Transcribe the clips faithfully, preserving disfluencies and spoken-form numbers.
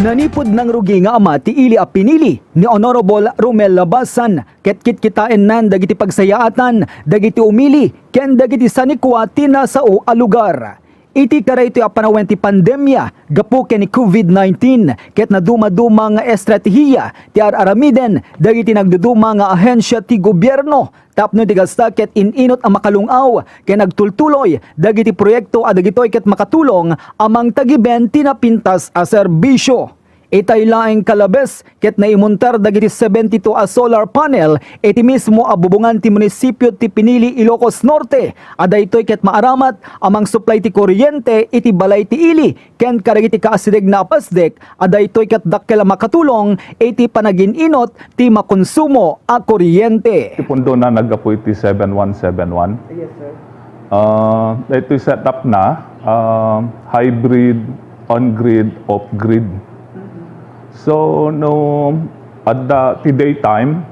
Nanipud nangrugi nga ama ti ili a pinili ni Honorable Romel Labasan, ket kitkitaennan dagiti pagsayaatan dagiti umili ken dagiti sanikua ti nasao a lugar. Iti karaytoy a panawen ti pandemia gapu ken ni covid nineteen, ket nadumaduma nga estratehiya ti ar-aramiden dagiti nagduduma nga ahensya ti gobierno tapno ti kasta ket in-inut a makalung-aw ken agtultuloy dagiti proyekto a dagitoy ket makatulong a mangtagiben ti napintas a serbisio. Itay laeng kalabes ket naimontar dagiti seventy-two a solar panel iti mismo a bubongan ti munisipio ti Pinili, Ilocos Norte, a daytoy ket maaramat a mangsuplay ti kuryente iti balay ti ili ken kadagiti kaasidegna a pasdek a daytoy ket dakkel a makatulong iti panagin-inut ti makonsumo a kuryente. Ti pundona naggapu iti seven one seven one. Yes, sir. Ah, daytoy setup na, ah, hybrid, on-grid, off-grid. Mm-hmm. So, no adda ti daytime,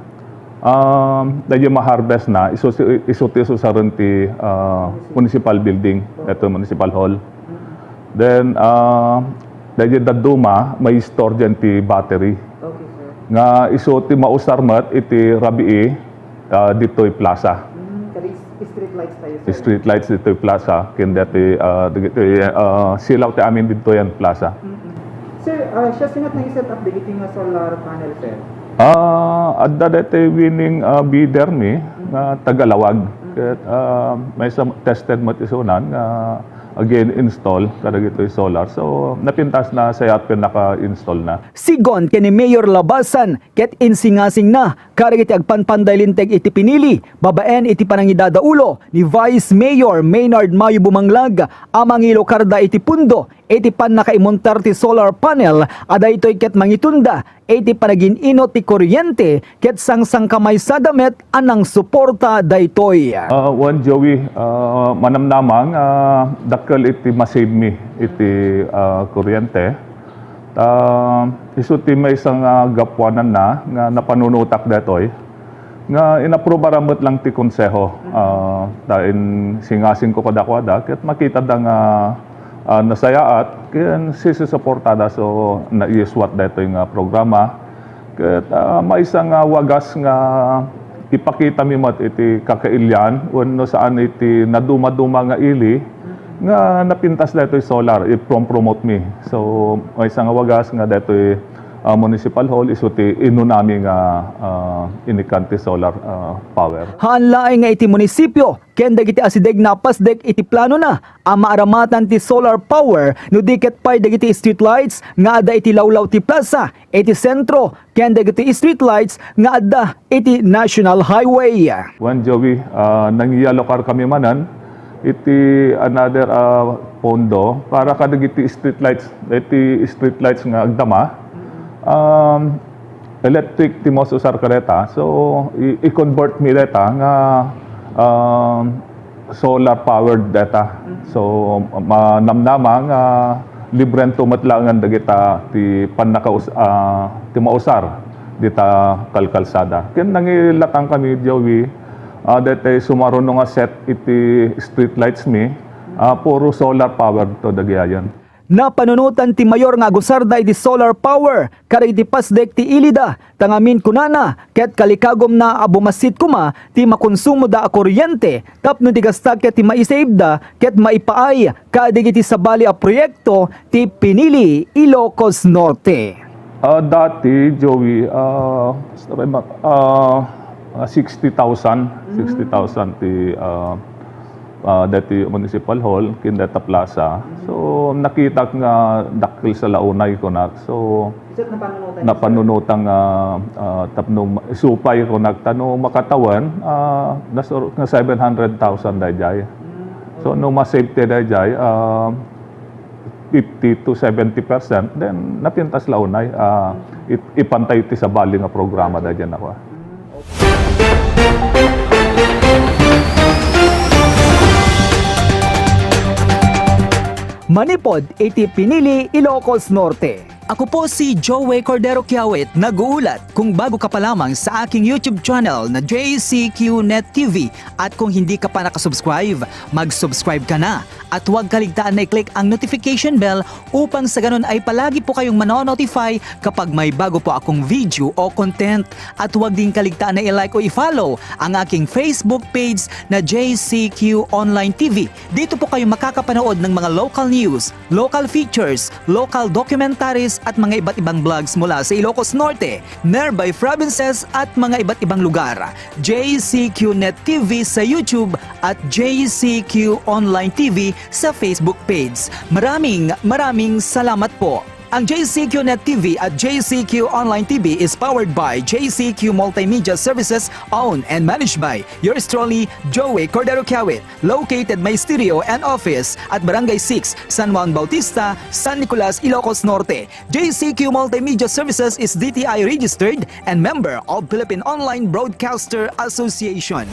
ah, daydi ma-harvest na, isu, isu ti isusaren ti, ah, municipal building, ito municipal hall. Mm-hmm. Then, ah, daydi dadduma, mai-store diay ti battery. Okay, sir. Nga isu ti mausar met iti rabii, ah, ditoy plaza. Mm, kadi street lights tayo, sir. Street lights ditoy plaza, ken dati, ah, dagiti, ah, silaw ti amin ditoy a plaza. Mm-mm. Sir, ah, siasino ti nang-set up dagiti nga solar panel, sir? Ah, adda dati winning, ah, bidder mi nga taga Laoag. Mm. Ket, ah, maysa tested met isunan nga again install kadagitoy solar. So, napintas na, sayaat ken naka-install na. Sigun ken ni Mayor Labasan, ket insingasingna kadagiti agpanpanday linteg iti Pinili, babaen iti panangidadaulo ni Vice Mayor Maynard Mayo Bumanglag a mangilukarda iti pundo iti pannakaimontar ti solar panel a daytoy ket mangitunda iti panagin-inut ti kuryente ket sangsangkamaysada met a nangsuporta daytoy. Ah, wen, Joey, ah, manamnama nga dakkel iti ma-save mi iti, ah, kuryente. Ta isu ti maysa nga gapuananna nga napanunotak daytoy, nga inaprobara met lang ti konseho. Ah, ta insingasingko kadakuada, ket makitada nga, ah, nasayaat, ken sisusuportada, so naisuat daytoy nga programa. Ket, ah, maysa nga wagas nga ipakita mi met iti kakailian wenno saan iti nadumaduma nga ili nga napintas daytoy solar, iprom-promote mi. So, maysa nga wagas nga daytoy, ah, municipal hall isu ti inunami nga, ah, inikkan ti solar, ah, power. Haan laeng nga iti munisipio ken dagiti asidegna a pasdek iti planona a maaramatan ti solar power no di ket pay dagiti street lights nga adda iti lawlaw ti plaza, iti sentro, ken dagiti street lights nga adda iti National Highway. Wen, Joey, ah, nangiyalukarkami manen iti another, ah, pondo para kadagiti street lights, iti street lights nga agdama. Um, electric ti maususar kadayta. So, i-, i-convert mi dayta nga, um, solar powered dayta. So, manamnama nga librento met laengen dagita ti pannakaus-, ah, ti mausar dita kalkalsada. Ken nangilatangkami, Joey, ah, daytay sumaruno nga set iti street lights mi, ah, puro solar powered to dagiayen. Napanunotan ti mayor nga agusarda iti solar power kadagiti pasdek ti ilida, ta ngamin kunana ket kalikagumna a bumassit koma ti makonsumoda a kuryente tapno ti gasta ket ti maisaveda ket maipaay kadagiti sabali a proyekto ti Pinili, Ilocos Norte. Ah, dati, Joey, ah, basta ba, ah, ah, sixty thousand, sixty thousand ti, ah, ah, dati municipal hall, ken data plaza. So, nakitak nga dakkel sa launay kunak. So, napanunotan nga, ah, tapno ma-, isupay kunak, ta no makatawen, ah, nasur-, nga seven hundred thousand dayjay. So, no ma-save ti dayjay, ah, fifty to seventy percent, then napintas launay, ah, it-, ipantay ti sabali nga programa dayjay na kua. Manipod iti Pinili, Ilocos Norte. Ako po si Joey Cordero Kiawit, nag-uulat. Kung bago ka pa lamang sa aking YouTube channel na J C Q Net T V at kung hindi ka pa nakasubscribe, mag-subscribe ka na. At huwag kaligtaan na i-click ang notification bell upang sa ganun ay palagi po kayong mano-notify kapag may bago po akong video o content. At huwag din kaligtaan na i-like o i-follow ang aking Facebook page na J C Q Online T V. Dito po kayo makakapanood ng mga local news, local features, local documentaries at mga iba't ibang vlogs mula sa Ilocos Norte, nearby provinces at mga iba't ibang lugar. J C Q Net T V sa YouTube at J C Q Online T V sa Facebook page. Maraming, maraming salamat po. Ang J C Q Net T V at J C Q Online T V is powered by J C Q Multimedia Services, owned and managed by yours truly, Joey Cordero Kiawit. Located my studio and office at Barangay six, San Juan Bautista, San Nicolas, Ilocos Norte. J C Q Multimedia Services is D T I registered and member of Philippine Online Broadcaster Association.